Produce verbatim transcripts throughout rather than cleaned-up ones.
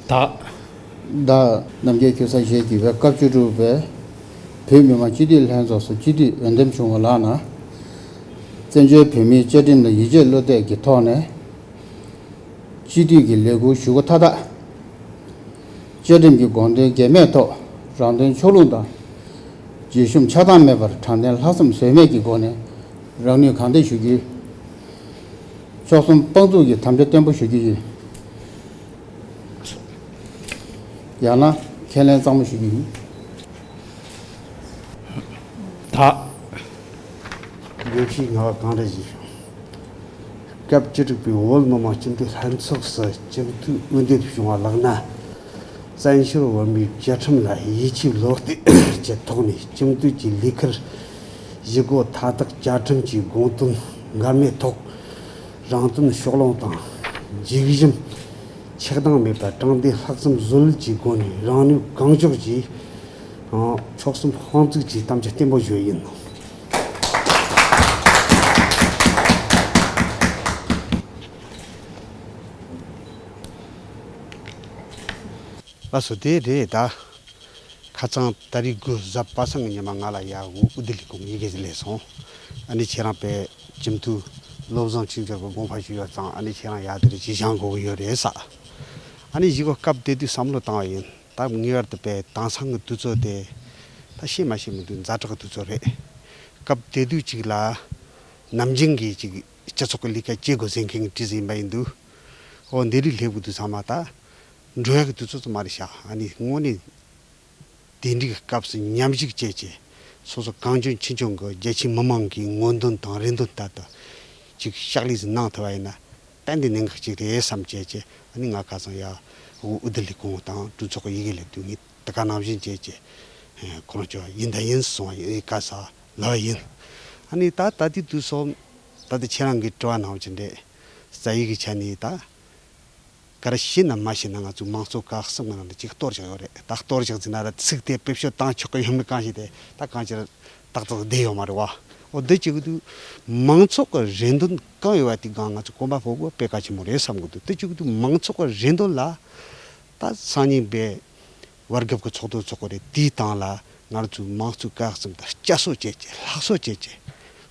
ད། ད་རྣམ་རྒྱལ་ཁྱོད་ས་གཞས་ཀྱི་བའི་སྐབས་བཅུ་དྲུག་པའི་བོད་མི་མང་སྤྱི་འཐུས་ལྷན་ཚོགས་སུ་སྤྱི་འཐུས་འོས་འདེམས་བྱུང་བ་ལགས་ན། བཙན་བྱོལ་བོད་མིའི་བཅའ་ཁྲིམས་ལ་ཡིད་ཆེས་བློ་གཏད་ཀྱི་ཐོག་ནས། སྤྱི་འཐུས་ཀྱི་ལས་འཁུར་ཞུ་སྒོ་མཐའ་དག་བཅའ་ཁྲིམས་ཀྱི་དགོངས་དོན་འགལ་མེད་ཐོག་རང་དོན་ཕྱོགས་ལྷུང་དང་། བརྗེད་ཞུམ་ཆགས་སྡང་མེད་པར་དྲང་བདེན་ལྷག་བསམ་ཟོལ་མེད་ཀྱི་སྒོ་ནས་རང་ནུས་གང་ལྡན་ཞུ་རྒྱུ། མཆོག་གསུམ་དཔང་བཙུགས་ཀྱི་དམ་བཅའ་བརྟན་པོ་ཞུ་རྒྱུ་ཡིན། ཡང་ན་ཁས་ལེན་གཙང་མ་ཞུ་རྒྱུ་ཡིན། ད། དགེ་བཤེས་ངག་དབང་གང་འདྲ་ཞིག་སྐབས་བཅུ་དྲུག་པའི་བོད་མི་མང་སྤྱི་འཐུས་ལྷན་ཚོགས་སུ་སྤྱི་འཐུས་འོས་འདེམས་བྱུང་བ་ལགས་ན། བཙན་བྱོལ་བོད་མིའི་བཅའ་ཁྲིམས་ལ་ཡིད་ཆེས་བློ་གཏད་ཀྱི་ཐོག་ནས་སྤྱི་འཐུས་ཀྱི་ལས་ཁུར་ཞུ་སྒོ་མཐའ་དག་བཅའ་ཁྲིམས་ཀྱི་དགོངས་དོན་འགལ་མེད་ཐོག་རང་དོན་ཕྱོགས་ལྷུང་དང་། བརྗེད་ཞུམ་ཆགས་སྡང་མེད་པར་དྲང་བདེན་ལྷག་བསམ་ཟོལ་གྱི་སྒོ་ནས་རང་ནུས་གང་ལྕོགས་ཀྱིས་མཆོག་གསུམ་དཔང་བཙུགས་ཀྱི་དམ་བཅའ་བརྟན་པོ་ཞུ་ཡིན། ལགས་སོ། དེ་རེད་ད། ཁ་སང་ཏ་རིག་དགུ་གཟའ་པ་སངས་ཀྱི་ཉི་མ་ང་ལ་ཡ་འོ་ཨུ་དི་ལི་ཁོང་ཡི་གེ་ཅིག་སླེབས་སོང་། ཨ་ནི་ཁྱེད་རང་པའི་སྤྱི་འཐུས་བློ་བཟང་ཆོས་འབྱོར་གྱི་དགོངས་པ་ཞུས་ཡོད་ཙང་། ཨ་ནི་ཁྱེད་རང་ཡ་དེ་རེད་ཅིག་བཞེངས་དགོས་ཀྱི་ཡོད་རེད་ས། ཨ་ནི་གཞུག་གི་སྐབས་དེ་དུས་བསམ་བློ་བཏང་བ་ཡིན། ད་ངེས་པར་དུ་པའི་དེང་སང་གི་དུས་ཚོད་དེ་ད་བཤད་མ་བཤད་མི་འདུག་ཛ་དྲག་གི་དུས་ཚོད་རེད། སྐབས་དེ་དུས་ཅིག་ལ་ནམ་རྒྱུན་གྱི་ཅིག་སྤྱི་ཚོགས་ཀྱི་ལས་ཀ་བྱེད་དགོས་ཟེར་མཁན་གྱི་བྲིས་ཟིན་པ་ཡིན་འདུག་འོ་འདི་རིགས་སླེབས་དགོས་དུས་ཚང་མ་ད་འགྲོ་ཡག་གི་དུས་ཚོད་ཙམ་མ་རེད་ཤག་ཨ་ནི་དངོས་གནས་དེ་འདྲའི་གི་སྐབས་སུ་མཉམ་ཞུགས་བྱས་བྱས་སོ་སོ་གངས་ལྗོངས་ཆེ་ཆུང་གི་རྒྱ་ཆེའི་མི་མང་གི་མངོན་འདོན་དང་རེ་འདུན་ལྟར་དུ་ཅིག་ཕྱག་ལས་ཟིག་གནང་ཐུབ་པ་ཡིན་ན་ཏན་ཏན་གནད་འགག་ཅིག་རེད་བསམ་བྱས་བྱས། ཨ་ནི་ང་ཁ་སང་ཡ་འོ་ཨུ་དི་ལི་ཁོང་དང་གྲོས་ཚོགས་ཀྱི་ཡི་གེ་སླེབས་དུས་ངས་དེ་ག་ནང་བཞིན་བྱས་བྱས་ཁོ་རང་ཚོ་ཡིན་ད་ཡིན་གསུང་བ་ཡིན། ཨེ་ག་ས་ལབ་པ་ཡིན། ཨ་ནི་ད་ད་ལྟའི་དུས་སོ་ད་ལྟ་ཁྱེད་རང་གི་དྲི་བ་ནང་བཞིན་རེད། རྩ་བའི་གི་ཆ་ནས་ད། ག་རེ་བཤད་ན་མ་བཤད་ན་ང་ཚོའི་མང་གཙོ་ཀ་གསུམ་གི་ནང་ནས་གཅིག་གཏོར་བཞག་ཡོད་རེད། ད་གཏོར་བཞག་ཟིན་ན་ར་ཚིག་དེ་བེད་སྤྱོད་བཏང་ཆོག་གི་ཡོད་མེད་གང་ཤེས་ཏེ། ད་གང་ཅིར་ཏག་ཏག་བསྡད་ཡོད་མ་རེད་བ། འོ་འདི་བྱེད་གི་འདུག་མང་ཚོགས་ཀྱི་རེ་འདུན་གང་ཡོད་པ་དེ་གང་ང་ཚོ་གོམ་པ་སྤོ་དགོས་དཔེ་གལ་ཆེན་པོ་རེད་བསམ་གི་འདུག་དེ་བྱེད་གི་འདུག་མང་ཚོགས་ཀྱི་རེ་འདུན་ལ་ད་སང་ཉིན་པའི་བར་སྐབས་ཀྱི་ཚོགས་འདུ་ཚོགས་དགོས་རེད། དེའི་སྟེང་ལ་ང་ཚོས་མང་གཙོའི་ཀ་གསུམ་དང་བསྐྱར་གསོ་བྱེད་ཅེས་ལྷག་བསམ་བྱེད་ཅེས།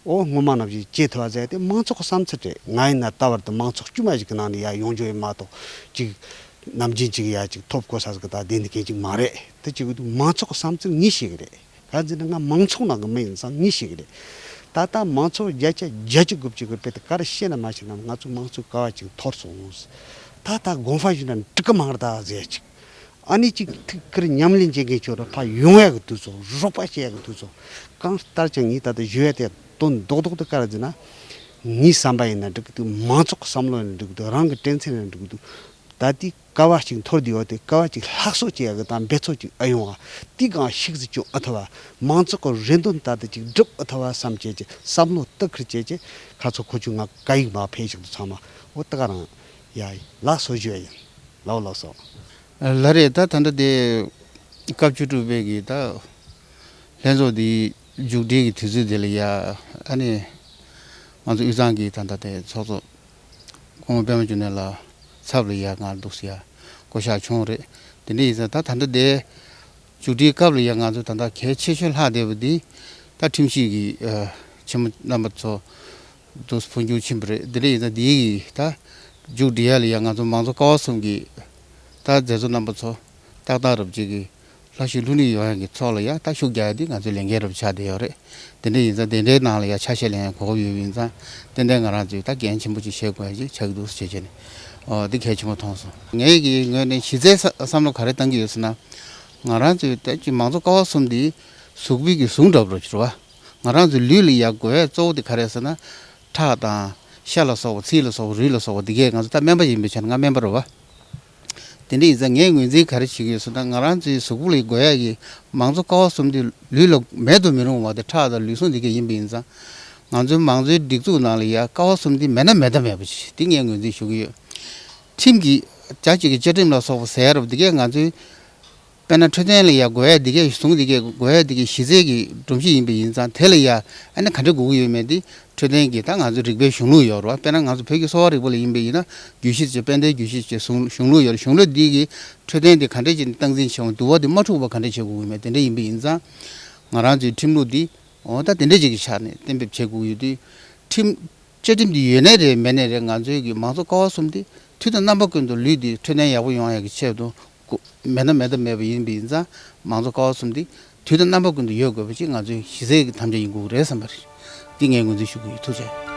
འོ་སྔོན་མ་ནང་བཞིན་བྱེད་ཐུབ་པ་ཟེར་ཏེ་མང་ཚོགས་ཀྱི་བསམ་ཚུལ་རེད། ང་ཡིན་ན་ད་བར་དུ་མང་ཚོགས་དཀྱུས་མ་ཞིག་གི་ནང་ནས་ཡར་ཡོང་རྒྱུ་ཡིན་མ་གཏོགས་ཅིག་ནམ་རྒྱུན་ཅིག་ཡར་ཅིག་ཐོབ་གོ་ས་ཟིག་ད་བསྡད་འདི་མཁན་ཅིག་མ་རེད། དེ་ཅིག་གི་འདུག་མང་ཚོགས་ཀྱི་བསམ་ཚུལ་ངས་ཤེས་གི་རེད། ག་ཟེར་ན་ང་མང་ཚོགས་ནང་གི་མི་ཡིན་ཙང་ངས་ཤེས་གི་རེད། ད་ལྟ་མང་ཚོགས་བརྒྱ་ཆ་བརྒྱད་ཅུ་དགུ་བཅུ་གི་དཔེ་དེ་ག་རེ་བཤད་ན་མ་བཤད་ན་ང་ཚོ་མང་གཙོའི་ཀ་བ་ཅིག་འཐོར་སོང་། ད་ལྟ་དགོངས་པ་ཞུས་ན་འགྲིག་གི་མ་རེད་ད་ཟེར་ཅིག་ཨ་ནི་ཅིག་ཐུགས་ཁུར་ཉམས་ལེན་བྱེད་མཁན་ཁྱོད་ར་ཕར་ཡོང་ཡག་གི་དུས་ཚོད། རོགས་པ་བྱེད་ཡག་གི་དུས་ཚོད། གང་ལྟར་ཀྱང་ངས་ད་ལྟ་ཞུ་ཡ་དེ་དོན་རྡོག་རྡོག་ཏུ་ག་རེ་ཟེར་ན། ངའི་བསམ་པ་ཡིན་ན་འགྲིག་གི་འདུག་མང་ཚོགས་ཀྱི་བསམ་བློ་ཡིན་ན་འགྲིག་གི་འདུག་རང་གི་དྲན་ཚུལ་ཡིན་ན་འགྲིག་གི་འདུག་ད་ལྟའི་ཀ་བ་ཅིག་འཐོར་བསྡད་ཡོད་དེ་ཀ་བ་ཅིག་ལྷག་བསམ་བྱེད་ཡག་གི་དང་འབད་བརྩོན་ཅིག་ཨེ་ཡོང་བ། དེ་གང་ཤུགས་སུ་ཅུང་ཨེ་ཐུབ་པ། མང་ཚོགས་ཀྱི་རེ་འདུན་ལྟར་དུ་ཅིག་སྒྲུབ་ཨེ་ཐུབ་པ་བསམ་བྱས་ཀྱི་བསམ་བློ་གཏོང་ཁུལ་བྱས་ཀྱི་ཁ་ཚོ་ཁོ་ཆུ་ང་བཀའ་ཡིག་མ་ཕེབས་ཤིག་ཏུ་ཚང་མ་འོ་ད་ག་རང་ཡ་ཡི་ལགས་སོ་ཞུ་ཡ་ཡིན། ལའོ་ལགས་སོ། ལ་རེད། ད་ད་ལྟ་དེ་སྐབས་བཅུ་དྲུག་པའི་གི་ད་ལྷན་ཚོགས་འདི་མཇུག་སྒྲིལ་གྱི་དུས་ཚོད་དེ་ལ་ཡ་ཨ་ནི་ང་ཚོ་དབུས་གཙང་གི་ད་ལྟ་དེ་ཚོགས་གཙོ་སྐུ་ངོ་པད་མ་འབྱུང་གནས་ལགས་ཚབ་ལ་ཡ་ང་འདུག་སེ་ཡ་བསྐོ་བཞག་བྱུང་རེད། དེ་འདྲ་ཡིན་ཙང་ད་ད་ལྟ་དེ་མཇུག་སྒྲིལ་སྐབས་ལ་ཡ་ང་ཚོ་ད་ལྟ་གལ་ཆེ་ཤོས་ལྷག་བསྡད་པ་འདི་ད་ཁྲིམས་ཞིབ་ཀྱི་ཨ་ཆེན་མོ་རྣམ་པ་ཚོ་དུ་འཕོ་འགྱུར་ཕྱིན་པ་རེད། དེ་འདྲ་ཡིན་ཙང་འདི་ཡི་ད་མཇུག་སྒྲིལ་ཡ་ལ་ཡ་ང་ཚོ་མང་གཙོ་ཀ་བ་གསུམ་གྱི་ད་མཛད་གཙོ་རྣམ་པ་ཚོ་ཏག་ཏག་རབ་ཅིག་གི་ལྷ་ཞུ་ལྷུ་ནུས་ཡོང་ཡག་གི་ཚོགས་ལ་ཡ་ད་ཤུགས་རྒྱག་ཡ་འདི་ང་ཚོའི་ལས་འགན་རབ་ཆགས་བསྡད་ཡོད་རེད། དེ་འདྲ་ཡིན་ཙང་དེ་འདྲའི་ནང་ལ་ཡ་ཆ་ཤས་ལེན་ཡ་གོ་སྐབས་ཡོད་པ་ཡིན་ཙང་ཏན་ཏན་ང་རང་ཚོས་ད་འགན་ཆེན་པོ་ཅིག་བཞེས་དགོས་ཡ་ཅིག་ཆགས་ཀྱི་འདུག་ཟེར་བྱས་ནས་ཨོ་འདི་གལ་ཆེན་པོ་མཐོང་སོང་། ངའི་གི་ངོས་ནས་གཞི་རྩའི་བསམ་བློ་ག་རེ་བཏང་གི་ཡོད་ཟེར་ན། ང་རང་ཚོའི་ད་ཅིག་མང་གཙོ་ཀ་བ་གསུམ་འདི་གཟུགས་པོའི་གི་ཟུངས་འདྲ་པོ་རེད་བ། ང་རང་ཚོའི་ལུས་ལ་ཡ་དགོས་ཡ་གཙོ་བོ་དེ་ག་རེ་ཟེར་ན། ཁྲག་དང་ཤ་ལ་སོགས་པ་ཚིལ་ལ་སོགས་པ་རུས་ལ་སོགས་པ་འདི་གས་ང་ཚོ་ད་སྨན་པ་ཡིན་པའི་ཆ་ནས་ང་སྨན་པ་རེད་བ། དེ་འདྲ་ཡིན་ཙང་ངས་ངོས་འཛིན་ག་རེ་བྱེད་ཀྱི་ཡོད་ཟེར་ན་ང་རང་ཚོའི་གཟུགས་པོ་ལ་དགོས་ཡ་གི་མང་གཙོ་ཀ་བ་གསུམ་འདི་ལུས་ལ་མེད་དུ་མི་རུང་བ་དེ་ཁྲག་དང་ལུས་ཟུངས་འདི་གས་ཡིན་པ་ཡིན་ཙང་། ང་ཚོའི་མང་གཙོའི་སྒྲིག་འཛུགས་ནང་ལ་ཡ་ཀ་བ་གསུམ་འདི་མེད་ན་མེད་པ་ཞིག་འདི་ངས་ངོས་འཛིན་ཞུ་གི་ཡོད། ཁྲིམས་ཀྱི་རྒྱ་ཆེ་གི་བཅའ་ཁྲིམས་ལ་སོགས་པ་ཟེར་ཡ་རབས་འདི་གས་ང་ཚོའི་ དཔེར་ན་འཕྲོད་བསྟེན་ལ་ཡ་དགོས་ཡ་འདི་གས་ཟུང་འདི་གས་དགོས་ཡ་འདི་གས་གཞི་རྩའི་གི་སྒྲོམ་གཞི་ཡིན་པ་ཡིན་ཙང་། དེ་ལ་ཡ་ཨ་ནི་ག་འདྲ་དགོས་ཀྱི་ཡོད་མེད་འདི་འཕྲོད་བསྟེན་གྱི་ད་ང་ཚོའི་རིག་པའི་གཞུང་ལུགས་ཡོད་རེད་བ། དཔེར་ན་ང་ཚོ་བོད་ཀྱི་གསོ་བ་རིག་པ་ལ་ཡིན་པ་ཡིན་ན་རྒྱུད་བཞི་བཅས་དཔལ་ལྡན་རྒྱུད་བཞི་བཅས་གཞུང་གཞུང་ལུགས་ཡོད་རེད། གཞུང་ལུགས་འདི་གི་འཕྲོད་བསྟེན་འདི་ག་འདྲ་བྱས་ནས་སྟངས་འཛིན་བྱེད་འོང་། འདུ་བ་འདི་མ་འཁྲུགས་པ་ག་འདྲ་བྱེད་དགོས་ཀྱི་མེད་དེ་འདྲ་ཡིན་པ་ཡིན་ཙང་། ང་རང་ཚོའི་ཁྲིམས་ལུགས་འདི་འོ་ད་དེ་འདྲ་ཅིག་གི་ཆ་ནས་གཏན་འབེབས་བྱེད་དགོས་ཀྱི་ཡོད་དུས། ཁྲིམས་བཅའ་ཁྲིམས་འདི་ཡོད་ནའི་རེད་མེད་ནའི་རེད། ང་ཚོའི་གི་མང་གཙོ་ཀ་བ་གསུམ་འདི་དུས་དང་རྣམ་པ་ཀུན་ཏུ་ལུས་འདི་འཕྲོད་བསྟེན་ཡག་པོ་ཡོང་ཡག་གི་ཆེད་དུ་མེད་ན་མེད་དང་མེད་པ་ཡིན་པ་ཡིན་ཙང་། མང་གཙོ་ཀ་བ་གསུམ་འདི་དུས་དང་རྣམ་པ་ཀུན་ཏུ་ཡོད་དགོས་པ་ཅིག་ང་ཚོའི་གཞི་རྩའི་གི་དམ་བཅའ་ཡིན་དགོས་རེད་བསམ་པ་རེད། འདི་ངས་ངོས་འཛིན་ཞུ་གི་ཡོད། ཐུགས་རྗེ་ཆེ།